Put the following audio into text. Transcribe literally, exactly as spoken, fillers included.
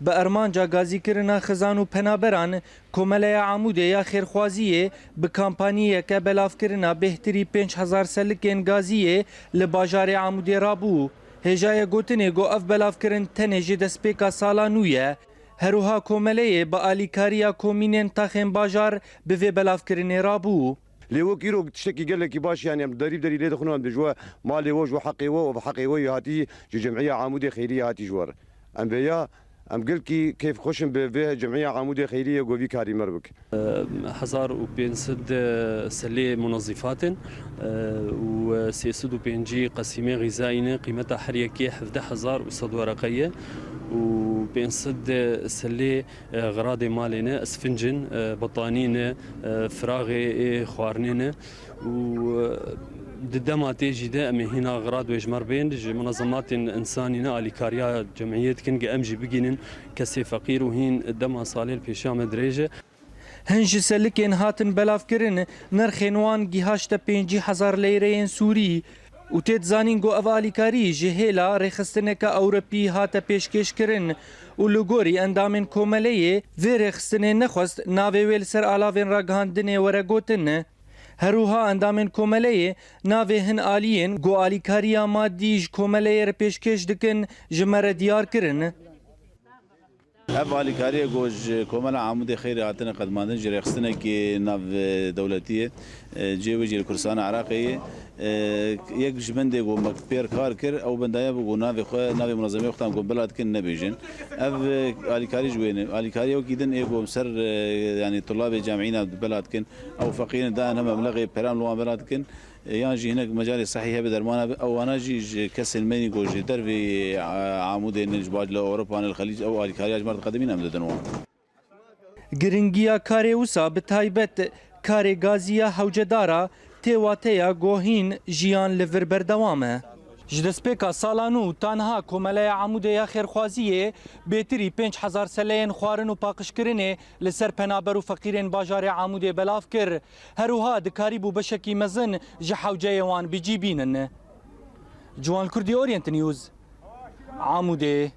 Bi armanca gazîkirina xizan û penaberan, Komeleya Amûdê ya Xêrxwaziyê bi kampaniyeke belavkirina bêhtirî pênc hezar selikên gaziyê li bajarê Amûdê rabû. Hêjayê gotinê ku ev belavkirin tenê ji destpêka sala nû ye. Herwiha komeleyê bi alîkariya komînên taxên bajar bi vê belavkirinê rabû. Lê wek îro tiştekî gelekî baş, yanî em derî bi derî lê dixwin, em dê ji we malê we, ji we heqê we û bi heqê we yê hatî ji Cemîya Amûdê Xeyriyê hatî ji we re. Em vêya, em gelkî kêfxweş in bi vê Cemîya Amûdê Xeyriyê ku vî karî me re bike. Hezar û pênc sed selê munezîfatên, e, û sê sed û pêncî qesîmê xîzayî ne, qîmeta her yekê hevdeh hezar û sed wereqe ye û pênc sed selê, e, xiradê malê ne, esfincin, e, betanî ne, e, firaxê ê xwarinê ne û, e, di dema tê jî de em ê hîna xirad wê ji me re bên, ji munezematên însanî ne alîkariya cemiyê dikin, ge em jî bigînin kesê feqîr û hîn dema salê li pêşiya me dirêj e. Hin ji selikên hatin belavkirin, nirxên wan gihaşte pêncî hezar leyreyên sûrî û tê dizanîn ku ev alîkarî ji hêla rêxistineke Ewropî hate pêşkêşkirin û li gorî endamên komeleyê vê rêxistinê nexwest navê wê li ser alavên ragihandinê were gotin. Herwiha endamên komeleyê navê hin aliyên ku alîkariya madî ji komeleyê re pêşkêş dikin ji me re diyar kirin. Ev alîkariyê ku ji Komela Amûdê Xeyrê hatine qedmandin, ji rêxistinekî nav, e, dewletî ye, e, cihê wê jî li Kurdistana Iraqê ye. E, yek ji bendê ku me pêr kar kir, ew bendaya bû ku navê xwe, navê munezemê xwe tan ku bela dikin nebêjin. Ev, e, alîkarî ji wê ne. Alîkariya wekî din ê ku ser, e, yanî tulabê camîna bela dikin, ew feqîrin dayan heme mebleğê peram li wan bela dikin. E, yan jî hinek mecalê sehî hebe dermana bi, ewana jî ji kesên me yî ku ji dervê, e, Amûdê ne, ji baş li Ewropa ne, li Xelîc, ew alîkariya ji me re diqedimîn, em didin wan. Giringiya karê wisa, bi taybet karê gaziya hewcedara, tê wateya ku hîn jiyan li vir berdewam e. Ji destpêka sala nû ta niha Komeleya Amûdê ya Xêrxwaziyê bêtirî pênc hezar seleyên xwarin û paqijkirinê li ser penaber û feqîrên bajarê Amûdê belav kir. Her wiha dikarîbû beşekî mezin ji hewceyê wan bi cî bînin. Ciwan Kurdî, Orient News, Amûdê.